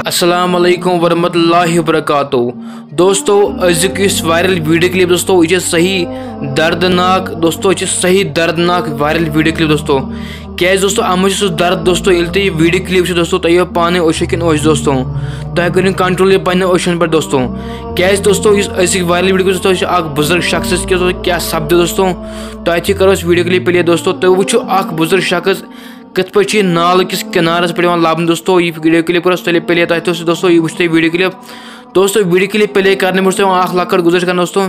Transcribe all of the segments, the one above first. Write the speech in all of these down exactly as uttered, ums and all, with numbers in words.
السلام علیکم ورحمۃ اللہ وبرکاتہ۔ دوستو، أزیُک یُس وائرل ویڈیو کلپ دوستو، یہِ چھِ صحیح دردناک دوستو، یہِ چھِ صحیح دردناک وائرل ویڈیو کلپ دوستو۔ کیازِ دوستو، اَتھ منٛز چھُ سُہ درد دوستو، ییٚلہِ تُہۍ یہِ ویڈیو کلپ چھِ دوستو، تُہۍ یِیو پانے أچھو کِنۍ أچھ دوستو، تۄہہِ کٔرِو نہٕ کنٹرول یہِ پننٮ۪ن أچھن پٮ۪ٹھ دوستو۔ کیازِ دوستو، یُس أزیُک وائرل ویڈیو کلپ دوستو، یہِ چھُ اکھ بُزرگ شخص کیُتھ دوستو، کیاہ سپدِ دوستو، تۄہہِ تہِ کرو أسۍ ویڈیو کلپ پلے دوستو۔ تُہۍ وٕچھِو اکھ بُزرگ شخص کِتھ پٲٹھۍ چھُ یہِ نالہٕ کِس کِنارَس پٮ۪ٹھ یِوان لَبنہٕ دوستو۔ یہِ ویڈیو کلپ کَرو أسۍ تۄہہِ پلے، تۄہہِ تہِ اوسوٕ دوستو، یہِ وٕچھِو تُہۍ ویڈیو کلپ۔ دوستو، ویڈیو کلپ پلے کرنہٕ برونٛہہ چھُ تۄہہِ یِوان اکھ لۄکٕٹ گُزٲرِش کرنہٕ دوستو،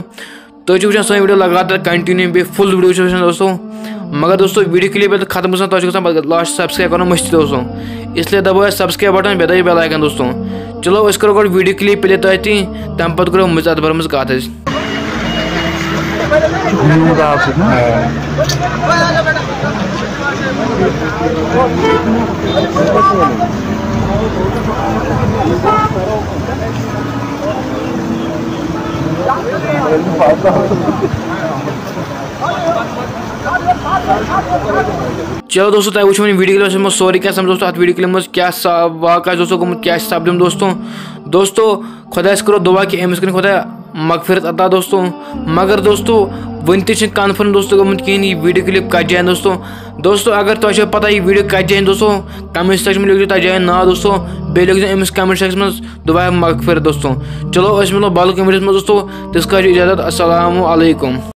تُہۍ چھِو وٕچھان سٲنۍ ویڈیو لگاتار کنٹینیو، بیٚیہِ فُل ویڈیو چھِو وٕچھان دوستو، مگر دوستو، ویڈیو کلپ ییٚلہِ ختم گژھان، تۄہہِ چھُ گژھان پتہٕ لاسٹ سبسکرائب کرُن مٔشتٕے دوستو، اس لیے دبٲیِو سبسکرائب بٹن، بیٚیہِ دبٲیِو بیل آیکن دوستو۔ چلو، أسۍ کرو گۄڈٕ ویڈیو کلپ پلے تۄہہِ تہِ، تَمہِ پتہٕ کرو مٔزیٖد اتھ بارس منٛز کتھ أسۍ۔ چلو دوستو، تۄہہِ وٕچھو وۄنۍ ویڈیو کلپس منٛز سورُے کینٛہہ سمجھ دوستو، اتھ ویڈیو کلپس منٛز کیٛاہ سا واقعہ آسہِ دوستو گوٚمُت، کیٛاہ آسہِ سپدیومُت دوستو۔ دوستو، خۄدایس کرو دُعا کہِ أمِس کٔرِن خۄدایا مغفرت عطا دوستو۔ مگر دوستو، وُنہِ تہِ چھِنہٕ کنفرم دوستو گوٚمُت کِہیٖنۍ یہِ ویڈیو کلپ کتھ جایہِ دوستو۔ دوستو، اگر تۄہہِ چھو پتہ یہِ ویڈیو کتھ جایہِ دوستو، کمنٹ سیکشن منٛز لیکھزیو تتھ جایہِ ناو دوستو، بیٚیہِ لیکھزیو أمِس کمنٹ سیکشن منٛز دُعا مغفرت دوستو۔ چلو، أسۍ مِلو باقٕے ویڈیوس منٛز دوستو، تِژھ کالہِ چھِ اجازت۔ السلام علیکم۔